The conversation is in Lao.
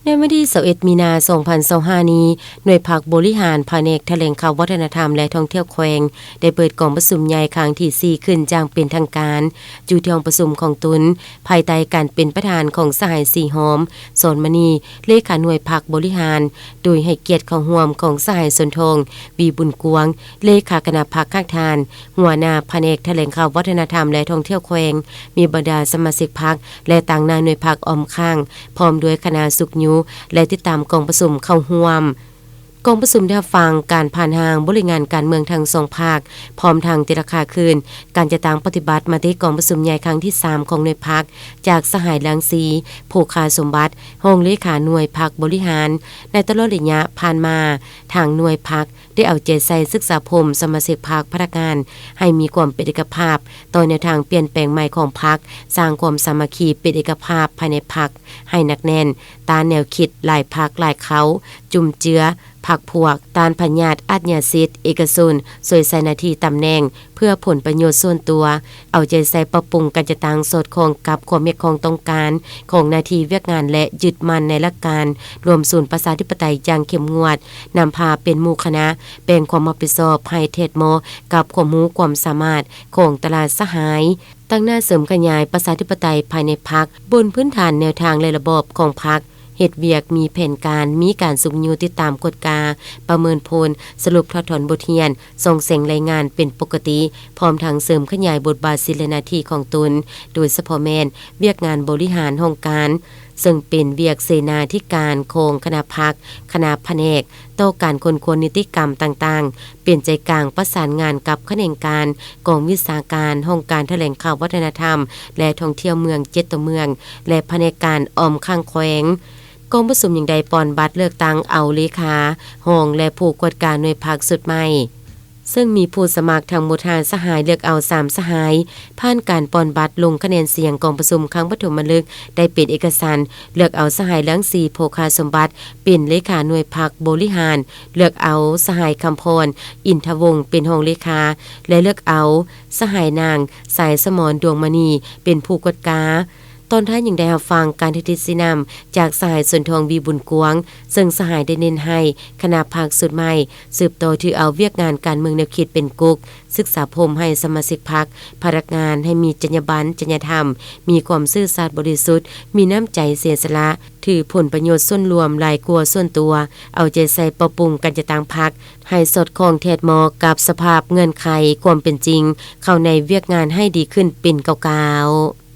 ໃນວັນທີຊາວເອັດ ມີນາ ສອງພັນຊາວຫ້ານີ້, ໜ່ວຍພັກບໍລິຫານພະແນກຖະແຫຼງຂ່າວວັດທະນະທຳ ແລະ ທ່ອງທ່ຽວແຂວງ ໄດ້ເປີດກອງປະຊຸມໃຫຍ່ຄັ້ງທີສີ່ຂຶ້ນຢ່າງເປັນທາງການ ຢູ່ທີ່ຫ້ອງປະຊຸມຂອງຕົນ, ພາຍໃຕ້ການເປັນປະທານຂອງສະຫາຍ ສີຫອມ ສອນມະນີ ເລຂາໜ່ວຍພັກບໍລິຫານ, ໂດຍໃຫ້ກຽດເຂົ້າຮ່ວມຂອງສະຫາຍ ສົນທອງ ວີບຸນກວາງ ເລຂາຄະນະພັກຂ້າງທ່ານ, ຫົວໜ້າພະແນກຖະແຫຼງຂ່າວວັດທະນະທຳ ແລະ ທ່ອງທ່ຽວແຂວງ, ມີບັນດາສະມາຊິກພັກ ແລະ ຕາງໜ້າໜ່ວຍພັກອ້ອມຂ້າງ, ພ້ອມດ້ວຍຄະນະຊຸກຍູ້ ແລະ ຕິດຕາມກອງປະຊຸມເຂົ້າຮ່ວມ. ກອງປະຊຸມໄດ້ຮັບຟັງການຜ່ານຮ່າງບໍລິງານການເມືອງທັງສອງພາກ, ພ້ອມທັງຕີລາຄາຄືນການຈັດຕັ້ງປະຕິບັດມະຕິກອງປະຊຸມໃຫຍ່ຄັ້ງທີສາມຂອງໜ່ວຍພັກ ຈາກສະຫາຍ ລັງສີ ໂພຄາສົມບັດ ຮອງເລຂາໜ່ວຍພັກບໍລິຫານ. ໃນຕະຫຼອດໄລຍະຜ່ານມາ, ທາງໜ່ວຍພັກ ໄດ້ເອົາໃຈໃສ່ສຶກສາອົບຮົມສະມາຊິກພັກ, ພະນັກງານ ໃຫ້ມີຄວາມເປັນເອກະພາບຕໍ່ແນວທາງປ່ຽນແປງໃໝ່ຂອງພັກ, ສ້າງຄວາມສາມັກຄີເປັນເອກະພາບພາຍໃນພັກໃຫ້ໜັກແໜ້ນ, ຕ້ານແນວຄິດຫຼາຍພັກຫຼາຍເຄົ້າ, ຈຸ້ມເຈືອພັກພວກ, ຕ້ານພະຍາດອາດຍາສິດເອກະຊົນ, ສວຍໃສ່ໜ້າທີ່ຕຳແໜ່ງເພື່ອຜົນປະໂຫຍດສ່ວນຕົວ, ເອົາໃຈໃສ່ປັບປຸງການຈັດຕັ້ງສອດຄ່ອງກັບຄວາມຮຽກຮ້ອງຕ້ອງການຂອງໜ້າທີ່ວຽກງານ ແລະ ຍຶດໝັ້ນໃນຫຼັກການລວມສູນປະຊາທິປະໄຕຢ່າງເຂັ້ມງວດ, ນຳພາເປັນໝູ່ຄະນະ ແບ່ງຄວາມຮັບຜິດຊອບໃຫ້ແທດເໝາະກັບຄວາມຮູ້ຄວາມສາມາດຂອງແຕ່ລະສະຫາຍ, ຕັ້ງໜ້າເສີມຂະຫຍາຍປະຊາທິປະໄຕພາຍໃນພັກ ບົນພື້ນຖານແນວທາງ ແລະ ລະບອບຂອງພັກ, ເຮັດວຽກມີແຜນການ, ມີການຊຸກຍູ້ຕິດຕາມກວດກາ, ປະເມີນຜົນ, ສະຫຼຸບຖອດຖອນບົດຮຽນ, ສ່ອງແສງລາຍງານເປັນປົກກະຕິ, ພ້ອມທັງເສີມຂະຫຍາຍບົດບາດສິດ ແລະ ໜ້າທີ່ຂອງຕົນ, ໂດຍສະເພາະແມ່ນວຽກງານບໍລິຫານຫ້ອງການ, ເຊິ່ງເປັນວຽກເສນາທິການຂອງຄະນະພັກ, ຄະນະພະແນກ, ຕໍ່ການຄົ້ນຄວ້ານິຕິກຳຕ່າງໆ, ເປັນໃຈກາງປະສານງານກັບຂະແໜງການ, ກອງວິຊາການ, ຫ້ອງການຖະແຫຼງຂ່າວວັດທະນະທຳ ແລະ ທ່ອງທ່ຽວເມືອງ ເຈັດ ຕົວເມືອງ ແລະ ພະແນກການອ້ອມຂ້າງແຂວງ. ກອງປະຊຸມຍັງໄດ້ປ່ອນບັດເລືອກຕັ້ງເອົາເລຂາ, ຮອງ ແລະ ຜູ້ກວດກາໜ່ວຍພັກຊຸດໃໝ່. ເຊິ່ງມີຜູ້ສະໝັກທັງໝົດຫ້າສະຫາຍ, ເລືອກເອົາສາມສະຫາຍ, ຜ່ານການປ່ອນບັດລົງຄະແນນສຽງກອງປະຊຸມຄັ້ງປະຖົມມະລຶກ ໄດ້ເປັນເອກະສັນ, ເລືອກເອົາສະຫາຍ ລັງສີ ໂພຄາສົມບັດ ເປັນເລຂາໜ່ວຍພັກບໍລິຫານ, ເລືອກເອົາສະຫາຍ ຄຳພອນ ອິນທະວົງ ເປັນຮອງເລຂາ ແລະ ເລືອກເອົາສະຫາຍ ນາງ ສາຍສະໝອນ ດວງມະນີ ເປັນຜູ້ກວດກາ. ຕອນທ້າຍຍັງໄດ້ຮັບຟັງການເຮັດທິດຊີ້ນຳຈາກສະຫາຍ ສົນທອງ ວີບຸນກວາງ, ເຊິ່ງສະຫາຍໄດ້ເນັ້ນໃຫ້ຄະນະພັກຊຸດໃໝ່ ສືບຕໍ່ຖືເອົາວຽກງານການເມືອງແນວຄິດເປັນກົກ, ສຶກສາອົບຮົມໃຫ້ສະມາຊິກພັກ, ພະນັກງານໃຫ້ມີຈັນຍາບັນ, ຈັນຍາທຳ, ມີຄວາມຊື່ສັດບໍລິສຸດ, ມີນ້ຳໃຈເສຍສະຫຼະ, ຖືຜົນປະໂຫຍດສ່ວນລວມຫຼາຍກວ່າສ່ວນຕົວ, ເອົາໃຈໃສ່ປັບປຸງການຈັດຕັ້ງພັກໃຫ້ສອດຄ່ອງແທດເໝາະກັບສະພາບເງື່ອນໄຂຄວາມເປັນຈິງ ເຂົ້າໃນວຽກງານໃຫ້ດີຂຶ້ນເປັນກ້າວໆ.